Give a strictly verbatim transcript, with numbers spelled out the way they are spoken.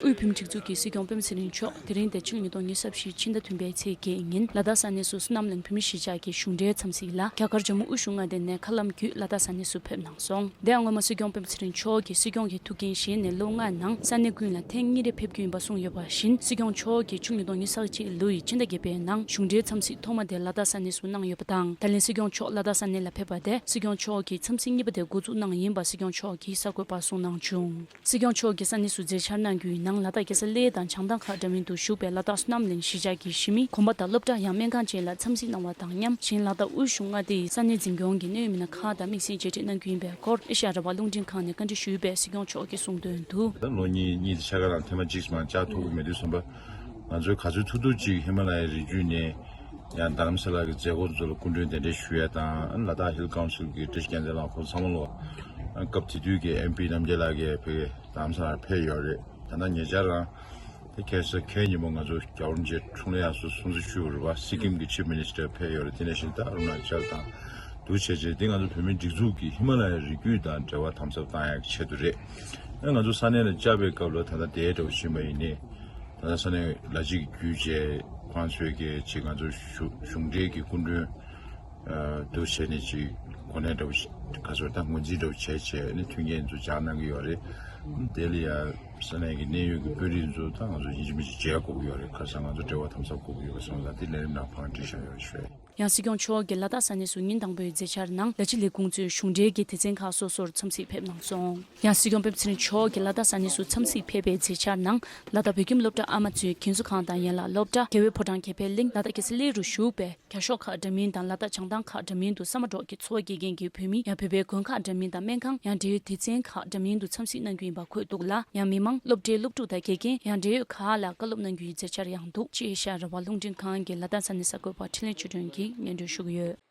དབུས་བོད་མིའི་སྒྲིག་འཛུགས་ཀྱི་སྲིད་སྐྱོང་སྤེན་པ་ཚེ་རིང་མཆོག་དེ་རིང་སྟེ་ཕྱི་ལོ་ཉིས་སྟོང་ཉི་ཤུ་རྩ་བཞི་ཕྱི་ཟླ་བདུན་པའི་ཚེས་བརྒྱད་ཉིན་ལ་དྭགས་ས་གནས་སུ་བསོད་ནམས་གླིང་བོད་མིའི་གཞིས་ཆགས་ཀྱི་གཞུང་འབྲེལ་འཚམས་གཟིགས་ལ་རྒྱ་གར་ཇམ་མུ་དབུས་གཞུང་མངའ་སྡེ་ནས་མཁའ་ལམ་བརྒྱུད་ལ་དྭགས་ས་གནས་སུ་ཕེབས་གནང་སོང་། དེ་ཡང་སྔོན་མ་སྲིད་སྐྱོང་སྤེན་པ་ཚེ་རིང་མཆོག་གིས་སྲིད་སྐྱོང་གི་ཐུགས་འགན་བཞེས་ནས་ལོ་ལྔའི་ནང་ས་གནས་ཀུན་ལ་ཐེངས་གཉིས་རེ་ཕེབས་རྒྱུ་ཡིན་པ་གསུངས་ཡོད་པ་བཞིན། སྲིད་སྐྱོང་མཆོག་གིས་ཕྱི་ལོ་ཉིས་སྟོང་ཉི་ཤུ་རྩ་གཅིག་ལོའི་ཕྱི་ཟླ་བརྒྱད་པའི་ནང་གཞུང་འབྲེལ་འཚམས་གཟིགས་ཐོག་མ་དེ་ལ་དྭགས་ས་གནས་སུ་གནང་ཡོད་པ་དང་། ད་ལན་སྲིད་སྐྱོང་མཆོག་ལ་དྭགས་ས་གནས་ལ་ཕེབས་པ་དེ་སྲིད་སྐྱོང་མཆོག་གིས་འཚམས་གཟིགས་གཉིས་པ་དེ་འགོ་འཛུགས་གནང་ཡིན་པ་སྲིད་སྐྱོང་མཆོག་གིས་གསར་འགོད་པར་གསུངས་གནང་བྱུང་། སྲིད་སྐྱོང་མཆོག་གིས་ས་གནས་སུ་མཛད་འཆར་གནང་རྒྱུའི་ནང་ལ་དྭགས་རྒྱལ་ས་གླེ་དང་བྱང་ཐང་ཁག་འདྲ་མིན་དུ་བཞུགས་པའི་ལ་དྭགས་བསོད་ནམས་གླིང་གཞིས་ཆགས་ཀྱི་གཞིས་མི་གོམ་པ་དང་སློབ་གྲྭ་ཡང་སྨན་ཁང་བཅས་ལ་འཚམས་གཟིགས་གནང་བ་དང་མཉམ་གཞན་ལ་དྭགས་དབུས་གཞུང་མངའ་སྡེའི་ས་གནས་འཛིན་སྐྱོང་གི་གནད་ཡོད་མི་སྣ་ཁག་དང་དམིགས་བསལ་མཇལ་འཕྲད་གནང་རྒྱུ་ཡིན་པའི་སྐོར་ཨེ་ཤ་ཡ་རང་དབང་རླུང་འཕྲིན་ཁང་ནས་བཀའ་འདྲི་ཞུས་པས་སྲིད་སྐྱོང་མཆོག་གིས་གསུངས་དོན་དུ། ད་ལོ་གཉིས་གཉིས་ཀྱི་ཕྱེད་ཀ་རང་ཐེངས་མ་གཅིག་མ་བཅར་ཐུབ་ཀྱི་མེད་དུས་ཙམ་པ། ང་ཚོའི་ག་ཚོད་ཐུབ་ཐུབ་ཅིག་ཧི་མ་ལ་ཡའི་རི་རྒྱུད་ནས་ཡང་རྡ་རམ་ས་ལ་གི་མཛད་སྒོ་ཚོ་ལ་སྐུ་མགྲོན་གདན་འདྲེན་ཞུ་ཡ་དང་། ལ་དྭགས་ཧིལ་ཀའུན་སིལ་གྱི་བཀྲ་ཤིས་རྒྱལ་མཚན་ལགས་ཁོང་ཚང་མ་ལོ། སྐབས་དེ་དུས་ཀྱི་ཨེམ་པི་རྣམ་རྒྱལ་ལགས་ཀྱིས་ཕ་གི་རྡ་རམ་ས་ལར་ཕེབས་ཡོད་རེད། ད་ལྟ་ཉེ་ཆར་རང་དེ་ཁ་སང་ཁ་ཉིན་མོ་ང་ཚོ་རྒྱལ་བ་རིན་པོ་ཆེ་འཁྲུངས་ལྷ་དབྱར་གསོལ་སྲུང་བརྩི་ཞུས་པ་རེད་པ། སི་ཀིམ་གྱི་ཆིབ་མི་ནི་སི་ཊར་ཕེབས་ཡོད་རེད། དེ་ནས་བཞིན་ད་ཨ་རུ་ན་ཅལ་དང་འདུག་བྱས་བྱས་དེ་ང་ཚོ་བོད་མིའི་སྒྲིག་འཛུགས་ཀྱི་ཧི་མ་ལ་ཡའི་རི་རྒྱུད་དང་འབྲེལ་བ་དམ་ཟབ་བཏང་ཡག་གི་ཆེད་དུ་རེད། ཨ་ང་ཚོ་ས་གནས་ལ་བཅར་བའི་སྐབས་ལ་ད་ལྟ་དེའི་འདྲ་བོ་ཞིག་མ་ཡིན་ནི། ད་ལྟ་ས་གནས་ལ་གཅིག་བརྒྱུད་བྱས་ཁོང་ཚོས་ཀྱི་ཅིག་ང་ཚོ་གཞུང་གཞུང་འབྲེལ་གྱི་སྐུ་མགྲོན་འདུག་བྱས་ནས་ཅིག་གོ་གནས་འདྲ་བོ་ཞིག་ག་ཚོད་ད་ངོས་འཛིན་འདྲ་བོ་བྱས་བྱས་ནས་མཐུན་རྐྱེན་ཚོ་སྦྱར་གནང་གི་ཡོད་རེད། དེ་ལ་ཡང་ས་གནས་ཀྱི་གནད་ཡོད་ཀྱི་དཔོན་རིགས་ཚོ་ད་ང་ཚོ་ཡིན་གཅིག་མིན་གཅིག་མཇལ་དགོས་ཀྱི་ཡོད་རེད། ཁ་སང་ང་ཚོ་འབྲེལ་བ་དམ་ཟབ་དགོས་ཀྱི་ཡོད་པ་སོང་ཙང་དེ་ལས་རིམ་ནང་ཕར་འགྲིག་བཞག་ཡོད་རེད་ཞུ། ཡང་སྲིད་སྐྱོང་མཆོག་གིས་ལ་དྭགས་ས་གནས་སུ་ཉིན་དང་པོའི་མཛད་འཆར་ནང་ལ་ཕྱི་ལས་ཁུངས་གཙོས་གཞུང་འབྲེལ་གྱི་སྡེ་ཚན་ཁག་སོ་སོར་འཚམས་གཟིགས་ཕེབས་གནང་སོང་། ཡང་སྲིད་སྐྱོང་སྤེན་པ་ཚེ་རིང་མཆོག་གིས་ལ་དྭགས་ས་གནས་སུ་འཚམས་གཟིགས་ཕེབས་པའི་མཛད་འཆར་ནང་ལ་དྭགས་བོད་ཁྱིམ་སློབ་གྲྭ་ཨ་མ་གཙོས་རྒན་གསོ་ཁང་དང་ཡན་ལག་སློབ་གྲྭ། རྒྱལ་བའི་ཕོ་བྲང་ཁེ་ཕན་གླིང་། ལ་དྭགས་རྒྱལ་ས་གླེ་རུ་བཞུགས་པའི་རྒྱ་ཤོག་ཁག་འདྲ་མིན་དང་ལ་དྭགས་བྱང་ཐང་ཁག་འདྲ་མིན་དུ་ས་མ་འབྲོག་གི་འཚོ་བ་སྐྱེལ་མཁན་གྱི་བོད་མི། ཡང་བོད་པའི་དགོན་ཁག་འདྲ་མིན་དང་སྨན་ཁང་། ཡང་འབྲེལ་ཡོད་སྡེ་ཚན་ཁག་འདྲ་མིན་དུ་འཚམས་གཟིགས་གནང་རྒྱུ་ཡིན་པ་འཁོད་འདུག་ལ། ཡང་མི་མང་སློབ་གྲྭའི་སློབ་ཕྲུག་དང་དགེ་རྒན། ཡང་འབྲེལ་ཡོད་ཁག་ལ་བཀའ་སློབ་གནང་རྒྱུའི་མཛད་འཆར་ཡང་འདུག་ཅེས་ཨེ་ཤ་ཡ་རང་དབང་རླུང་འཕྲིན་ཁང་གི་ལ་དྭགས་ས་གནས་གསར་འགོད་པ་འཕྲིན་ལས་ཆོས་སྒྲོན་གྱིས་སྙན་སྒྲོན་ཞུ་གི་ཡོད།